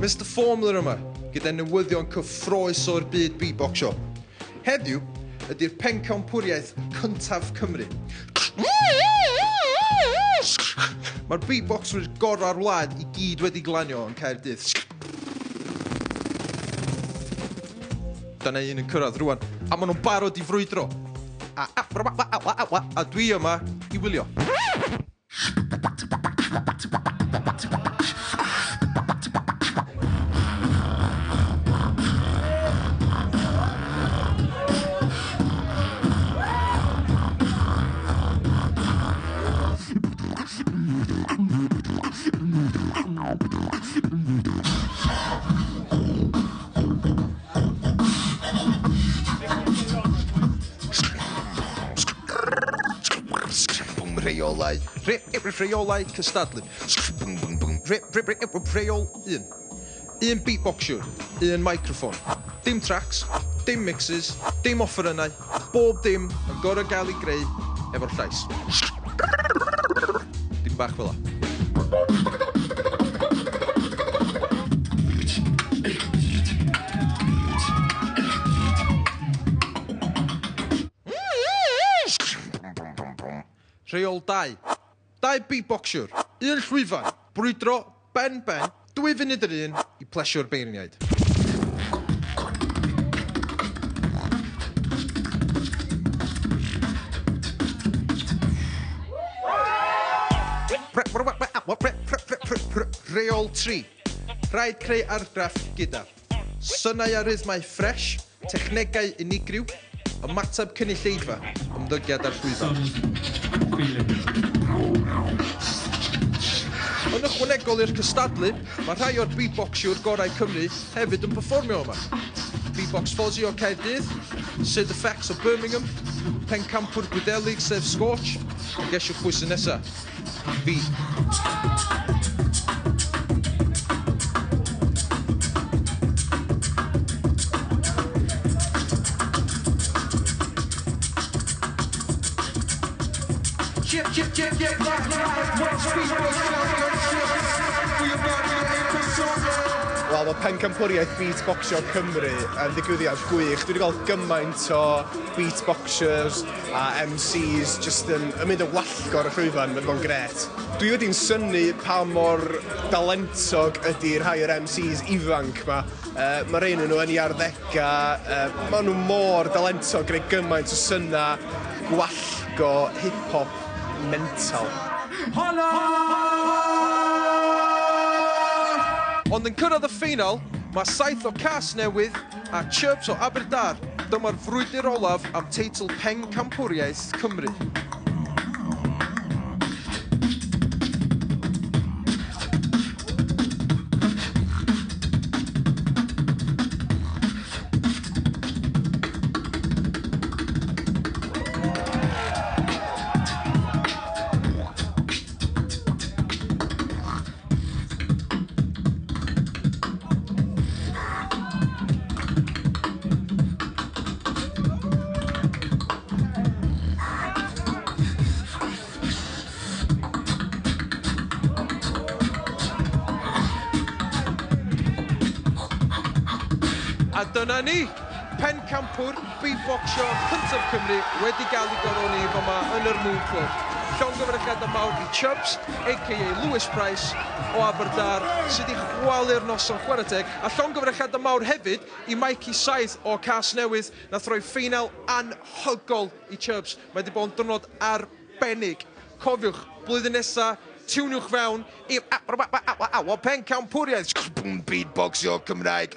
Mister Formula yma, gyda newyddion cyffrous o'r byd beatboxio. Heddiw ydy'r pencampwriaeth cyntaf Cymru. Mae'r beatboxwyr gorau'r wlad i gyd wedi glanio yn Caerdydd. Dyna un yn cyrraedd rwan, a maen nhw'n barod i frwydro. A, a, a, a, a, a, a dwi yma i wylio. Rheolau. Rheolau cystadlu. Rheol 1. Un beatboxer, un microphone. Dim tracks, dim mixes, dim offerynnau, bob dim yn gorau gael ei greu efo'r llais. Dim bach fel 'a. Rheol 2. Dau beatboxer, un llwyfan, brwydro, ben ben, 2 funud yr un i plesio'r beirniaid. Rheol 3. Rhaid creu argraff gyda synau a rhythmau ffres, technegau unigryw, ymateb cynulleidfa, ymddygiad ar llwyfan. Yn ychwanegol i'r cystadlu, mae rhai o'r beatboxiwr gorau Cymru hefyd yn perfformio yma. Beatbox Fozzy o Caerdydd, Sid Effects o Birmingham, Pencampwr Gwydelig sef Scorch, a gesiwch pwy sy'n nesa. Fi. Wel, mae pencampwriaeth beatboxio Cymru yn ddigwyddiad gwych. Dwi wedi gweld gymaint o beatboxers a MCs jyst yn, yn mynd yn wallgo ar y llwyfan, mae'n bod yn grêt. Dwi wedi'n synnu pa mor dalentog ydy rhai o'r MCs ifanc ma. Mae rhain nhw yn ei arddegau, maen nhw mor dalentog, greu gymaint o syna, gwallgo, hip-hop, mental. Hola! Ond yn cyrraedd y ffeinal, mae 7 o Casnewydd a Chirps o Aberdâr. Dyma'r frwydr olaf am teitl Pencampwriaeth Cymru. A dyna ni, pencampwr beatboxio cyntaf Cymru wedi gael ei goroni fama yn yr Moon Club. Llongyfarchiadau mawr i Chubbs, a.k.a Lewis Price o Aberdâr, sydd wedi chwalu'r noson chwarae teg, a llongyfarchiadau mawr hefyd i Mikey Saith o Casnewydd, nath roi ffeinal anhygol i Chubbs. Mae wedi bod yn diwrnod arbennig. Cofiwch, blwyddyn nesa, tiwniwch fewn i'r pencampwriaeth beatboxio Cymraeg.